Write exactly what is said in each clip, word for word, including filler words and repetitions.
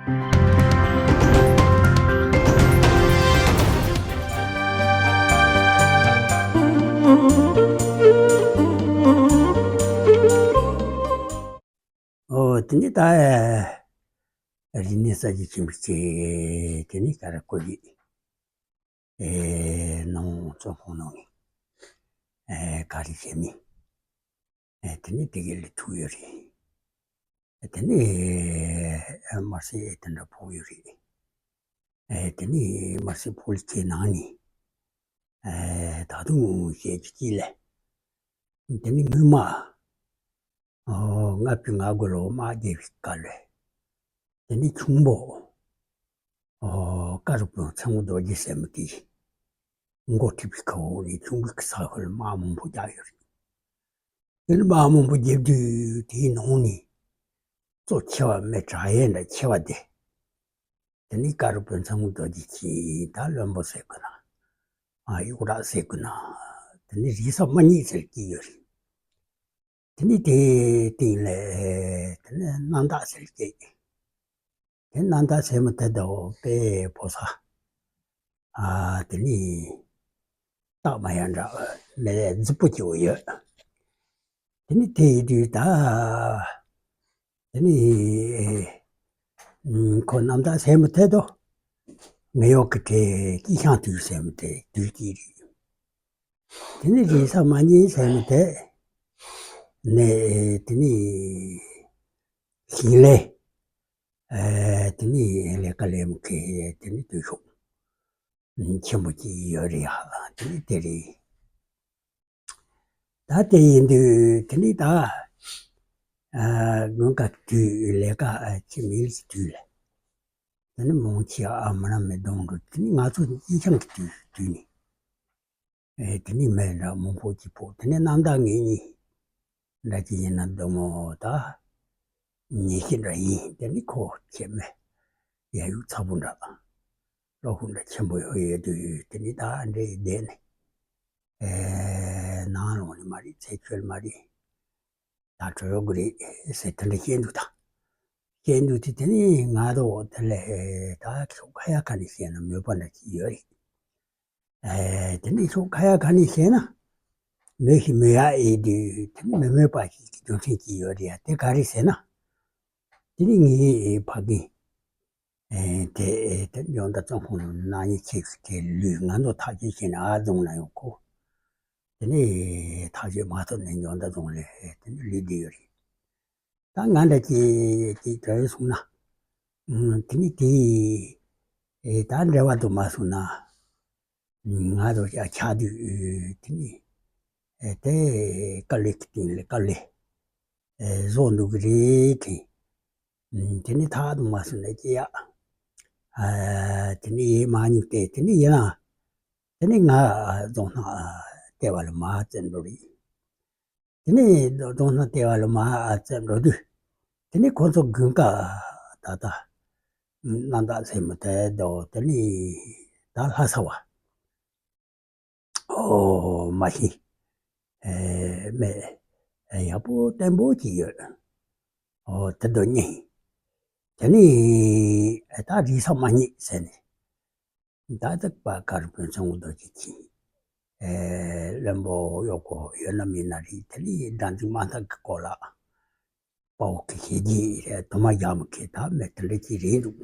ཨོ། དེ་ནི་ད་རིག་གནས་གསར་བརྗེ་ཆེན་པོའི་ཆེད་དེ་ནི་ག་རེ་བཀོད་ཡིག་ཨེ་ནང་བཙོན་ཁང་ནང་ནས་ཨེ་ག་རེ་བྱས་མིན། ཨེ་དེ་ནི་དེ་ག་ལ་ཐུག་ཡོད་རེད། དེ་ནི་ཨེ་དམར་ཟས་དེ་འདྲ་ཕོག་ཡོད་རེད། ཨེ་དེ་ནི་དམར་ཟས་ཕོག་ལེ་ཁའི་ནང་ནས་ཨེ་ད་དུང་ཞལ་གྱི་དཀྱིལ་ལ་དེ་ནི་སྔོན་མ་ཨོ་ལྔ་བཅུ་ང་དགུ་ལོ་དམག་རྒྱག་པའི་སྐབས་ལ་དེ་ནི་ཁྱུང་པོ་ཨོ་བཀའ་རུ་དཔོན་ཚེ་དབང་རྡོ་རྗེ་ཟེར་མི་དེས་འགོ་ཁྲིད་པའི་ཁ་འོག་ནས་ཁྱུང་པོའི་ས་ཁུལ་དམག་མང་པོ་རྒྱག་ཡོད་རེད། དེ་ནི་དམག་མང་པོ་རྒྱབ་དུས་དེའི་ནང་ནས་གཙོ་ཆེ་བ་མི་དྲག་ཡས་འདྲ་ཆེ་བ་དེ། དེ་ནི་བཀའ་རུ་དཔོན་ཚེ་དབང་རྡོ་རྗེ་གིས་ད་བློན་པོ་ཟེར་དགོས་ན། ཨ་གཡོག་རག་ཟེར་དགོས་ན། དེ་ནི་རེས་གཟའ་མ་ཉིད་ཟེར་གྱི་ཡོད་རེད། དེ་ནི་དེའི་སྟེང་ལ་དེ་ནི་གནམ་བདག་ཟེར་གྱི། དེ་གནམ་བདག་ཟེར་མི་དེ་དང་དཔེ་ཕོ་གསར། ཨ་དེ་ནི་སྟག་མ་ཡ་འདྲ་མི་རྫིག་པོ་སྐྱེ་བོ་ཡོད། དེ་ནི་དེ་ཡིན་དུས་ད་དེ་ནི་ཨུམ་ཁོ་གནམ་བདག་ཟེར་མི་དེ་དང་ངེད་གཡོག་གི་གྲས་སྐྱིད་ཤང་དུས་ཟེར་མི་དེ་དུས་སྐྱིད་རེད། དེ་ནི་རེས་གཟའ་མ་ཉིད་ཟེར་མི་དེ་ནི་དེ་ནི་ཞིང་ལས་ཨེ་དེ་ནི་ལས་ཀ་ལས་མི་ཁེ་དེ་ནི་དུས་ཤོག་ཆེན་པོ་ཅིག་ཡོད་རེད་ཡ། དེ་ནི་དེ་རེད། ད་དེ་ཡིན་དུས་དེ་ནི་ད་ཨ་དགུན་ཁ་དུས་ལས་ཀ་ཨ་ཅི་མིན་ཅི་དུས་ལ་དེ་ནི་མང་ཆེ་ཨ་མ་ར་མི་གདོང་འགྲོ། དེ་ནི་ང་ཚོ་སྐྱིད་ཤང་གི་དུས་དུས་ནི་ཨེ་དེ་ནི་མི་འདྲ་མང་པོ་ཅིག་ཕོག་དེ་ནི་གནམ་བདག་ངེད་གཉིས་འདྲ་ཅིག་ཡིན་ན་འདོད་མོ་ད་ཉེ་ཤེས་འདྲ་ཡིན། དེ་ནི་ཁོ་ཁྱེད་མི་ཡ་ཡུག་ཚ་པོ་འདྲ། བློ་ཁོག་འདྲ་ཆེན་པོ་ཡོད་ཡོད་དུས་དེ་ནི་ད་འདྲེ་བསྡད་ནས་ཨེ་ནང་ལོགས་ནས་མ་རེད། ཚེ་ཁྱོད་མ་རེད། ད་བྲོས་དགོས་རེད་ཟེར་དེ་འདྲ་བཤད་འདུག་ད་བཤད་འདུག་དེ་དེ་ནི་ང་རོ་དེ་ལས་ད་ཁྱོད་ཁ་ཡ་ཁ་ནས་བཤད་ན་མོས་པ་འདྲ་ཅིག་ཡོད་རེད། ཨེ་དེ་ནི་ཁྱོད་ཁ་ཡ་ཁ་ནས་བཤད་ན་མོས་ཤི་མོས་ཡ་ཨེ་དུས་དེ་ནི་མི་མོས་པ་ཞིག་གི་རྒྱུ་མཚན་ཅིག་ཡོད་རེད་ཡ། དེ་ག་རེད་ཟེར་ན་དེ་ནི་ངའི་ཕ་གི་ཨེ་དེ་ཨེ་དེ་འཇོ་མདའ་བཙོན་ཁང་ནང་ན་ནི་ཁྱེད་ཁྱེད་ལུས་ང་ཚོ་ཐག་གཅོད་བྱས་ནས་ཨ་རྫོང་ན་ཡོང་གོ། དེ་ནས་ཐག་གཅོད་མ་ཐུབ་ནས་འཇོ་མདའ་རྫོང་ལ་དེ་ནས་ལུས་བསྡད་ཡོད་རེད། ད་ང་འདྲ་ཅིག་ཅིག་གྲོས་སོང་ན། ཨུམ་དེ་ནས་དེ་ཨེ་ད་འབྲེལ་བ་དུ་མ་སོང་ན། ང་ཚོ་ཡ་ཆགས་དུས་དེ་ནི་ཨེ་དེ་དཀའ་ལས་ཀྱི་སྟེང་ལས་དཀའ་ལས་ཨེ་བཟོ་འདུག་གི་རེད་དེ། ཨུམ་དེ་ནི་ཐག་དུ་མ་སོང་ན་སྐྱེ་ཡ། ཨ་དེ་ནི་ཡེ་མ་ཉུག་སྟེ་དེ་ནི་ཡིན་ན་དེ་ནི་ང་རྫོང་ནང་ལྟེ་བ་ལ་མ་བཙན་འགྲོ་རེད། དེ་ནས་རྫོང་ནང་ལྟེ་བ་ལ་མ་ཨ་བཙན་འགྲོ་དུས། དེ་ནས་ཁོ་ཚོ་དགུན་ཁ་ད་ལྟ་གནམ་བདག་ཟེར་མི་དེ་དོ་དེ་ནས་ད་ལྷ་ས་བ། ཨོ་མ་གཞི་ཨེ་མེ་ཨེ་ཡག་པོ་བརྟན་པོ་ཅིག་ཡོད། ཨོ་དེ་དོ་གཉིས། དེ་ནས་ཨེ་ད་རེས་གཟའ་མ་ཉིད་ཟེར་ནས། ད་ཐེག་པ་དཀར་པོའི་ཚང་དུ་ཅིག་གིས། ཨེ་བློན་པོ་གཡོག་པོ་ཡོད་ན་མེད་ན་རེད། དེ་ལས་དགྲ་འཛིན་དམག་འཐབ་ཀྱི་སྐོར་ལ་དཔའ་བོ་གི་བྱས་རྗེས་རེད། དུ་མ་རྒྱག་མི་ཁེ་ད་མེད་དེ་འདྲ་ཅིག་རེད་འདུག་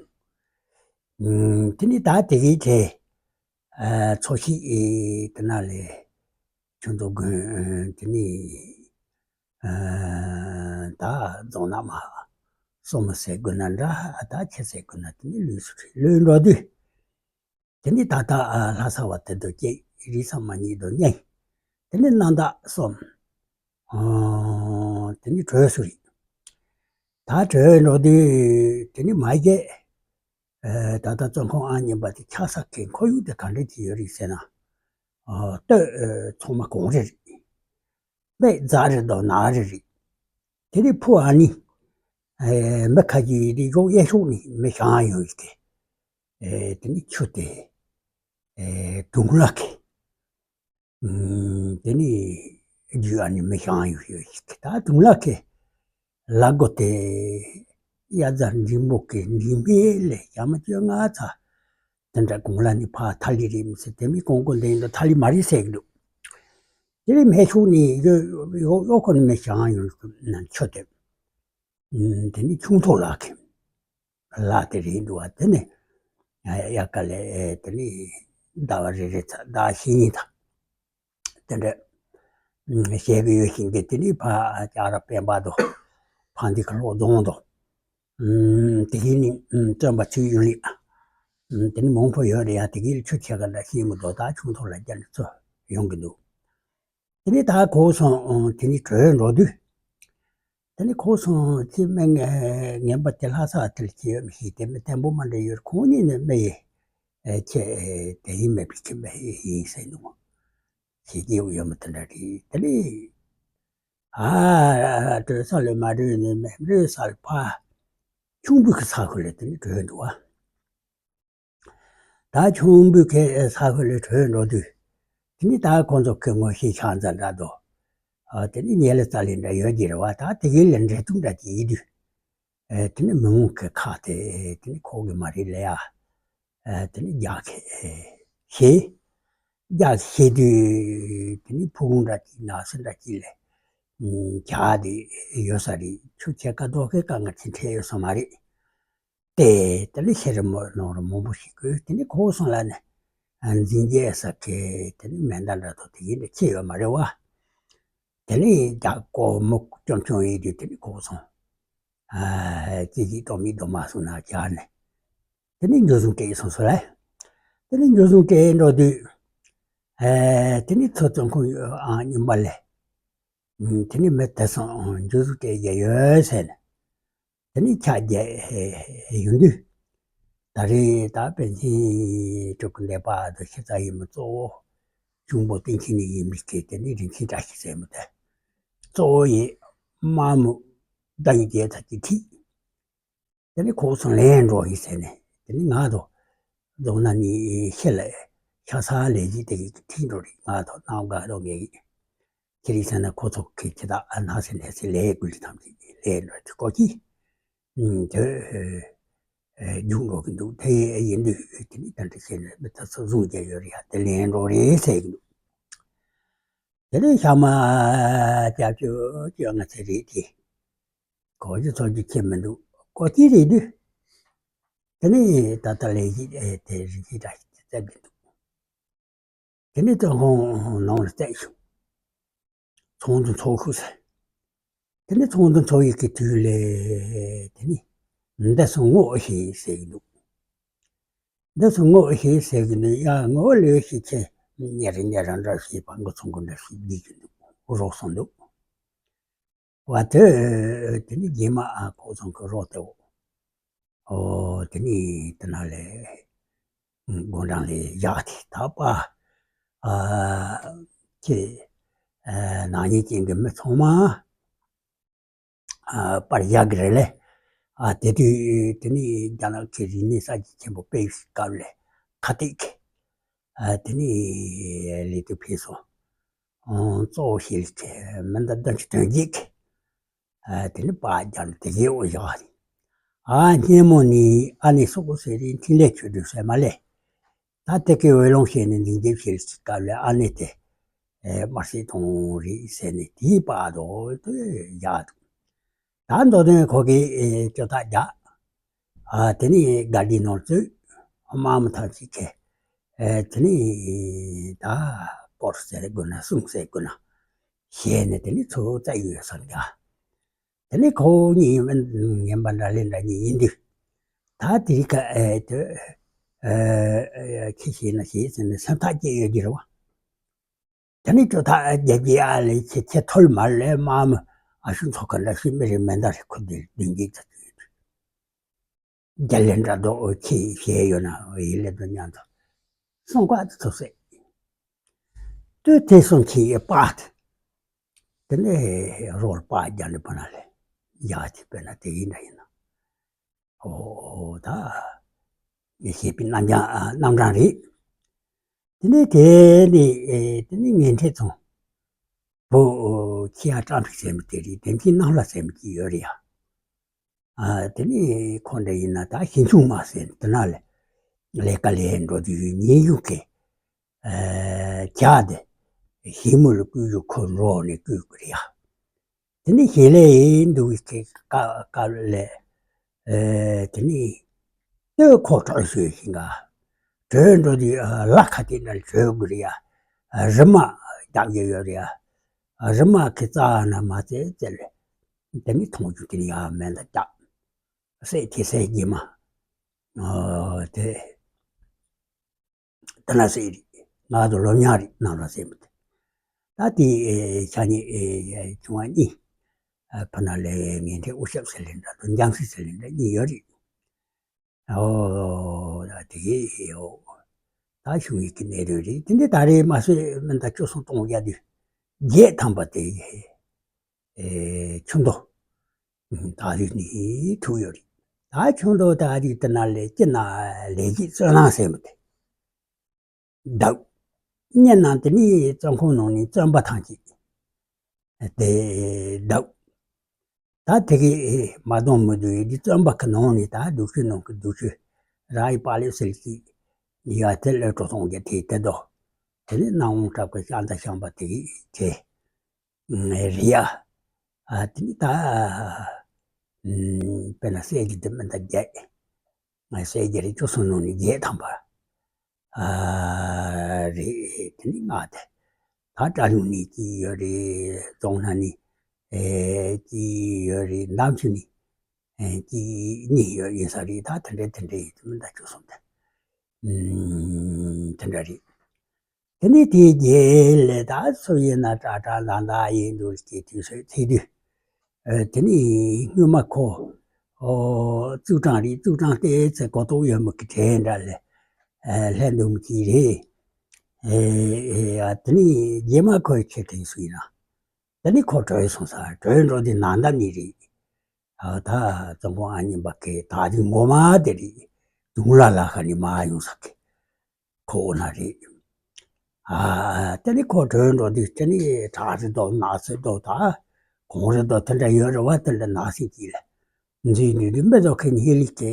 ཨུམ་དེ་ནས་ད་དེ་གའི་གྲས་ཨེ་ཚོ་ཤི་ཨེ་དེ་ན་ལས་ཁྱོད་ཚོ་དགོན་དེ་ནས་ཨེ་ད་རྫོང་ནག་མ་སོ་མ་ཟེར་དགོས་ན་འདྲ། ཨ་ད་ཁྱེད་ཟེར་དགོས་ན་དེ་ནས་ལུས་སུ་ཁྲིད་ལུས་འགྲོ་དུས། དེ་ནི་ད་ལྟ་ཨ་ལྷ་ས་བ་དེ་དུ་སྐྱེས། རེས་གཟའ་མ་ཉིད་དུ་གཉེན། དེ་ནི་གནམ་བདག་གསུམ། ཨོ་དེ་ནི་བྲོས་སུ་རེད། ད་བྲོས་འགྲོ་དུས་དེ་ནི་མ་རྒྱས། ཨེ་ད་ལྟ་བཙོན་ཁང་ཨང་གཉིས་པ་དེ་ཆགས་ས་ཁེ་ཁོར་ཡུག་དེ་ག་འདྲ་ཅིག་ཡོད་རེད་ཟེར་ན། ཨོ་སྟོད་ཨེ་ཚང་མ་གངས་རི་རེད། སྨད་རྫ་རི་དང་ནགས་རི་རེད། དེ་ནི་ཕུ་ཨ་ནི། ཨེ་མི་ཁ་ཅིག་དེ་གཡོག་གཡས་ཕྱོགས་ནི་མི་བྱང་ཡོད་ཀི། ཨེ་དེ་ནི་ཆུ་དེ། ཨེ་དུང་ལ་ཁེ། ཨུམ་དེ་ནི་རྒྱུ་ཨ་ནི་མི་བྱང་ཡོད་ཡོད་ཀི། ད་དུང་ལ་ཁེ། ལ་སྒོ་དེ། གཡའ་རྫ་འབྲི་མོ་གི་འབྲི་སྨད་ལས་ཞག་མ་བཅོ་ལྔ་ཚར། དེ་འདྲ་གོང་ལ་ནི་ཕར་ཐ་ལི་རེད་མི་སྲིད། དེ་མི་གོང་གོང་དེ་ཡིན་དུ་ཐ་ལི་མ་རེད་ཟེར་གི་འདུག་དེ་ནས་སྨད་ཕྱོགས་ནས་གཡོ་གཡོ་གཡོ་ཁོ་ནི་མི་ཞང་ཡོང་ཆུ་དེ། དེ་ནི་ཁྱུང་ཐོག་ལགས་ཀྱི་ལགས་དེ་རེད་འདུག་བ། དེ་ནི་ཡ་ག་ལས་དེ་ནི་ཟླ་བ་རེ་རེ་ཚ་ཟླ་བ་བཞི་གཉིས་དང་། དེ་འདྲ་བཤད་གི་ཡོད་བཞིན་གྱི་དེ་ནི་ཕ་ཅ་ར་སྤེན་པ་དོ། ཕ་འདི་ཁ་ལོག་རྫོང་དོ། དེ་གིན་ནི་བཙོན་པ་ཚུར་ཡོང་ལེ། དེ་ནི་མང་པོ་ཡོད་རེད་ཡ། དེ་གིན་ཆུ་ཆེ་ག་འདྲ་ཤེས་མི་འདུག་ད་ཁྱུང་ཐོག་ལ་རྒྱ་ནི་ཚུར་ཡོང་གི་འདུག་དེ་ནི་ད་གོ་སོང་། དེ་ནི་བྲོས་འགྲོ་དུས། དེ་ནི་གོ་སོང་ཅི་སྨན་ངན་པ་དེ་ལྷ་ས་དེར་སྐྱེས་ཡོད་མི་ཤེས། དེ་མི་བརྟན་པོ་མ་འདྲ་ཡོད། ཁོང་གཉིས་ནི་སྨན་ཡི་ཁྱེད་དེ་ཡིན་མེད་པའི་ཁྱིམ་པ་ཡིན་ཟེར་འདུག་ཞེས་སྐྱེས་ཡོད་མི་དེ་འདྲ་རེད། དེ་ནི་ཨ་བྲོས་ས་ལ་མ་བྲོས་ནས་མེ་བྲོས་ས་ལ་ཕ་ཁྱུང་པོའི་གི་ས་ཁུལ་ལ་དེ་ནི་བྲོས་འདུག་བ། ད་ཁྱུང་པོའི་གི་ས་ཁུལ་ལ་བྲོས་འགྲོ་དུས། དེ་ནི་ད་ཁོང་ཚོ་གི་ངོ་ཤེས་ཆང་ཙ་འདྲ་འདུག་ཨ་དེ་ནི་ཉེ་ལ་རྩ་ལས་འདྲ་ཡོད་ཀྱི་རེད་བ། ད་དེ་གི་ལ་འབྲེལ་གཏུག་འདྲ་ཅིག་ཡིན་དུས། ཨ་དེ་ནི་མི་མང་གི་ཁ་དེ་དེ་ནི་ཁོ་གི་མ་རེད་ལ་ཡ། ཨ་དེ་ནི་རྒྱག་ཁེ་ཤེས། རྒྱག་ཤེས་དུས་དེ་ནི་ཕུ་གུང་འདྲ་ཅིག་ན་སུ་འདྲ་ཅིག་ལས་རྒྱག་དེ་ཡོད་ས་རེད། ཆུ་ཆེ་ཀ་རྡོ་ཁའི་དཀའ་ངལ་ཅིག་འཕྲད་ཡོད་ས་མ་རེད། དེ་དེ་ནི་ཤེས་རི་མོ་ནོར་མང་པོ་ཞིག་གིས་དེ་ནི་ཁོ་སོང་ལ་ནི་འཛིན་རྒྱལ་ས་ཁེ་དེ་ནི་མེ་མདའ་འདྲ་ཐོག་དེ་ཡིན་དུ་ཁྱེད་ཡོད་མ་རེད་བ། དེ་ནི་རྒྱག་གོ་མོ་ཅོམ་ཅོམ་ཡིན་དུས་དེ་ནི་ཁོ་སོང་། ཨ་ཅི་ཅི་ཏོ་མི་ཏོ་མ་སོང་ན་རྒྱག་ནས། དེ་ནི་འཇུ་བཟུང་སྤྲད་སོང་སོ་ལ། དེ་ནི་འཇུ་བཟུང་སྤྲད་འགྲོ་དུས། ཨེ་དེ་ནི་ཚོ་བཙོན་ཁང་ཨང་རྙིང་པ་ལས། དེ་ནི་མི་དེ་སོང་འཇུ་བཟུང་སྤྲད་རྒྱུ་ཡོད་ཟེར་ནས། དེ་ནི་ཆ་རྒྱ་ཡོང་དུས། ད་རེས་ད་པཎ་ཆེན་སྤྲུལ་སྐུ་འདས་པ་དང་ཤི་ཚ་ཡིན་མི་གཙོ་བོ་ཁྱུང་པོ་བསྟན་འཛིན་ནི་ཡིན་མི་སྐད་དེ་ནི་རིན་ཆེན་བཀྲ་ཤིས་ཟེར་མི་དེ་གཙོ་བོ་ཡིན། དམག་མི་ཟླ་ཡི་རྒྱལ་ཚ་གི་ཁྲིད། དེ་ནི་ཁོ་ཚོ་ལེན་འགྲོ་ཡིན་ཟེར་ནས་དེ་ནི་ང་དང་རྫོང་ན་ནི་ཤི་ལ་ཤ་ས་ལས་ཀྱི་དེ་ཡི་ཁྲིད་འགྲོ་རེད། ང་དང་རྣམ་དགའ་རོགས་ངེས་ཡིན། ཁྱེད་རིག་ས་ན་ཁོ་ཚོ་གི་ཁྱེད་དག་ཨ་ན་སེ་ནས་སེ་ལས་དགུ་ལི་ཐམས་ཅད་ལས་འགྲོ་དུས་ཀོ་ཅི། དེ་རྒྱུག་འགྲོ་གི་འདུག་དེ་ཡིན་དུས་དེ་ནི་ད་འདྲ་བྱས་ནས་མི་ཚོ་ཚོ་བཟུང་རྒྱ་ཡོད་རེད་ཡ། དེ་ལེན་འགྲོ་རེད་ཟེར་གི་འདུག་དེ་ནས་ཞག་མ་བརྒྱད་ཅུ་བཅོ་ལྔ་ཚེ་རེད་དེ། གོ་རྒྱུ་ཚོར་རྒྱུ་ཁྱེད་མི་འདུག་ཀོ་ཅི་རེད་དུས། དེ་ནས་ད་ལྟ་ལས་གཞི་དེ་རིགས་ཀྱི་བཀྲ་ཤིས་བརྩེགས་གི་འདུག་དེ་ནས་ཙོང་ཁོང་ནང་ལ་བརྩེགས་བྱུང་། ཚོགས་འདུ་འཚོགས་ཤོག་ཟེར། དེ་ནས་ཚོགས་འདུ་འཚོགས་ཡིག་གི་དུས་ལས་དེ་ནས་འདི་སོང་ངོ་ཨེ་ཤེས་ཟེར་གི་འདུག་འདི་སོང་ངོ་ཨེ་ཤེས་ཟེར་གི་འདུག་ཡ་ངོ་ལས་ཤེས་ཆེ་ཉེ་རེ་ཉེ་རང་འདྲ་ཞེས་པ་ངོ་ཚོང་གི་འདྲ་ཞིག་བསྡད་གི་འདུག་རོགས་སོང་འདུག་བ་དེ། དེ་ནི་རྗེས་མ་ཨ་ཁོ་ཚང་གི་རོགས་དེ་འོ། དེ་ནི་དེ་ན་ལས་དགོན་གྲངས་ལས་བཞག་དེ་ད་པ་ཨ་ཁྱེད་ཨ་ནག་ཉེས་ཅན་གྱི་མི་ཚང་མ་ཨ་པར་བཞག་གི་རེད་ལས། ཨ་དེ་དུས་དེ་ནི་རྒྱ་ནག་གི་རིག་གནས་གསར་བརྗེ་ཆེན་པོ་སྤེལ་བའི་སྐབས་ལས་ཁ་གཏད་ཀྱི་ཨ་དེ་ནི་ལས་དུ་ཕེབས་སོང་། གཙོ་བོ་ཞིག་ལས་མི་འདི་བདུན་ཅུ་དོན་བརྒྱད་ཀྱི། ཨ་དེ་ནི་པར་རྒྱག་ནས་དེ་རྗེས་འོ་བཞག་རེད། ཨ་སྙེ་མོ་ནི་ཨ་ནེ་སོག་པོ་ཟེར་རིན་འཕྲིན་ལས་ཆོས་སྒྲོན་ཟེར་མ་ལས། ད་དེ་གའི་འོས་ལོང་བྱས་ནས་འདིང་རྒྱབ་བྱེད་ཀྱི་སྐབས་ལ་ཨ་ནེ་དེ་དམར་སེར་མཐོང་རེད་ཟེར་ནས་དེའི་པར་དོ་དེ་བཞག་འདུག་ད་མདོ་དོན་ཁོ་གིས་ཅོ་ཐག་རྒྱག་ཨ་དེ་ནི་དགའ་ལྡན་ནོར་བཅོས་དམག་མི་ཐམས་ཅད་ཀྱིས་ཨེ་དེ་ནི་ད་སྐོར་ཟེར་དགོས་ན་གསུང་ཟེར་དགོས་ན་བྱས་ནས་དེ་ནི་ཚུར་བཙལ་ཡོད་སོང་ཀྱང་། དེ་ནི་ཁོ་གཉིས་ངན་པ་འདྲ་ལས་འདྲ་གཉིས་ཡིན་དུས། ད་དེ་རིགས་ཀ་ཨེ་དེ་ཨེ་ཁྱི་ཤེས་ན་ཤེས་ཟེར་ནས་སེམས་ཐག་བཅད་ཡོད་ཀྱི་རེད་བ། དེ་ནི་ཅོ་ཐག་རྒྱབ་ཀྱི་ཨ་ལས་ཁྱེད་ཁྱེད་ཐོལ་མར་ལས་དམག་མི་ཨ་ཤུ་ཚོ་ག་འདྲ་ཞིག་མི་རེ་མེ་མདའ་རེ་ཁུར་དེ་མདུན་གྱི་ཚ་ཚོད་དུས། རྒྱ་ལན་འདྲ་མདོག་ཁྱི་ཞེས་ཡོད་ན་ཡིད་ལས་དོ་མཉམ་དུ་སོང་བཀག་ཏུ་ཐུག་སྲིད། དུས་དེ་སོང་ཁྱི་ཡི་པགས་དེ་ནས་རོལ་པ་རྒྱ་ནི་པ་ན་ལས་ཡག་ཅིག་དཔེར་ན་དེ་ཡིན་འདྲ་ཡིན་ན། ཨོ་ད་ངས་བཤད་པའི་རྣམ་གྲངས་རྣམ་གྲངས་རེད། དེ་ནས་དེ་ནས་དེ་ནས་ངན་འཕྲད་ཚོང་བུ་ཁྱི་ཡ་ཀྲང་ཕིག་ཟེར་མི་དེ་རེད། དེ་ཁྱི་གནམ་ལ་ཟེར་མི་གཅིག་ཡོད་རེད་ཡ། ཨ་དེ་ནས་ཁོ་འདྲ་ཡིན་ན་ད་ཞིང་ཆུང་མ་ཟེར་དེ་ན་ལས་ལས་ཀ་ལས་འགྲོ་དུས་ཉིན་གཞུག་གི་ཨ་ཇག་དེ་ཞི་མོ་ལ་བསྐུལ་རྒྱུ་ཁོ་འགྲོ་ནས་བསྐུལ་དགོས་རེད་ཡ། དེ་ནས་ཞིང་ལས་ཡིན་འདུག་གི་སྐབས་ལས་ཨ་དེ་ནས་ལྟོས་ཁོ་བྲོས་སོང་ཞིང་ག་བྲོས་འགྲོ་དུས་ལ་ཁ་དེ་འདྲ་བྲོས་དགོས་རེད་ཡ། རི་མ་རྒྱག་གི་ཡོད་རེད་ཡ། རི་མ་གི་རྩ་ན་མ་ཚད་ཚད་ལས་དེ་ནི་མཐོང་རྒྱུ་དེ་ནི་ཡང་མེད་ལ་རྒྱག་སྲས་དེ་སྲས་རྗེས་མ་དེ་དེ་ན་སྲས་རེད། ང་ཚོ་ལོ་ཉག་རེད་ནང་ལ་སྲས་མི་དེ་ད་དེ་ཤ་ཉེ་ཆུང་བ་གཉིས་ཕ་ན་ལས་ངན་འདྲེ་དབུ་ཞབས་ཟེར་ལེ་འདྲ་དང་འཇམ་སྲས་ཟེར་ལེ་འདྲ་གཉིས་ཡོད་རེད། ཨོ། དེ་གི་ཨོ། ད་བྱུང་ཡིག་གི་གནས་རིམ་རེད། དེ་འདི་ད་རེས་མ་སོས་མི་འདའ་བཅུ་གསུམ་སྟོང་བརྒྱ་དུས་བརྒྱད་ཐམ་པ་དེ་ཨེ་ཆུ་མདོ་ད་རེས་ནི་ཐུག་ཡོད་རེད། ད་ཆུ་མདོ་ད་རེས་དེ་ན་ལས་ཅི་ན་ལས་ཀྱི་བཙོན་ནང་ཟེར་མི་དེ། བདག་གཉན་ནང་དེ་ནི་བཙོན་ཁང་ནང་ནས་བཙོན་པ་ཐམས་ཅད་དེ་བདག་ད་དེ་གི་མ་གཏོང་མི་འདུག་ཡིན་དུས་བཙོན་པ་གི་ནང་ནས་ད་སྡུག་ཤོས་ནང་གི་སྡུག་ཤོས་ར་ཡི་པ་ལེབ་ཟེར་གྱི་ཡ་དེ་ལས་འགྲོ་སོང་རྒྱ་དེ་དེ་དོ་དེ་ནི་སྣང་བ་དྲག་པའི་ཤ་མདའ་ཤམ་པ་དེ་གི་དེ་རི་ཡ་ཨ་དེ་ནི་ད་དཔེར་ན་གསེར་གྱི་དེ་མི་འདའ་བརྒྱད། ང་གསལ་རྒྱ་རེ་བཅུ་གསུམ་ནང་ནས་བརྒྱད་ཐམ་པ། ཨ་རེད་དེ་ནི་ལྔ་དེ། ད་བཀྲ་ལུང་ནས་གཅིག་ཡོད་རེད། རྫོང་སྣ་ནས་ཨེ་གཅིག་ཡོད་རེད། འདམ་ཆུ་ནས་ཨེ་གཅིག་གཉིས་ཡོད་ཡིན་ས་རེད། ད་དེ་འདྲ་དེ་འདྲ་ཡིན་དུ་མི་འདའ་བཅུ་གསུམ་དེ། ཨུམ་དེ་འདྲ་རེད། དེ་ནས་དེའི་རྗེས་ལས་ད་སུ་ཡིན་ན་དྲག་དྲག་ལ་ད་ཡིན་འདུག་ཀྱི་དུས་ཚོད་ཚེ་དུས། ཨ་དེ་ནས་སྔོན་མ་ཁོ་ཨོ་ཙུའུ་ཀྲང་རེད། ཙུའུ་ཀྲང་དེ་ཚེ་གོ་རྟོགས་ཡོད་མི་གི་གྲས་འདྲ་ལས་ཨ་ལྷན་འདུམ་གྱི་རེད། ཨེ་ཨེ་ཨ་དེ་ནས་རྗེས་མ་ཁོའི་ཁྱེད་དེ་སུ་ཡིན་ན། དེ་ནས་ཁོ་བྲོས་སོང་ས་བྲོས་འགྲོ་དེ་ནང་ད་ནི་རེད། ཨ་ད་ཙོང་ཁོང་ཨ་མྱེས་པ་ཁེ་ད་དེ་ངོ་མ་དེ་རེད། དུང་ལ་ལ་ཁ་ནས་མ་ཡོང་ས་ཁེ། ཁོ་འོ་ན་རེད། ཨ་དེ་ནི་ཁོ་བྲོས་འགྲོ་དུས་དེ་ནི་བྲག་རི་དོ་ནགས་ཚལ་དོ་ད་གངས་རི་དོ་དེ་འདྲ་ཡོད་རེད་བ། དེ་འདྲ་ནགས་སེང་གཅིག་ལ་འཛུལ་ནས་དུས་མི་དོ་ཁེ་ཉི་ལི་ཁེ་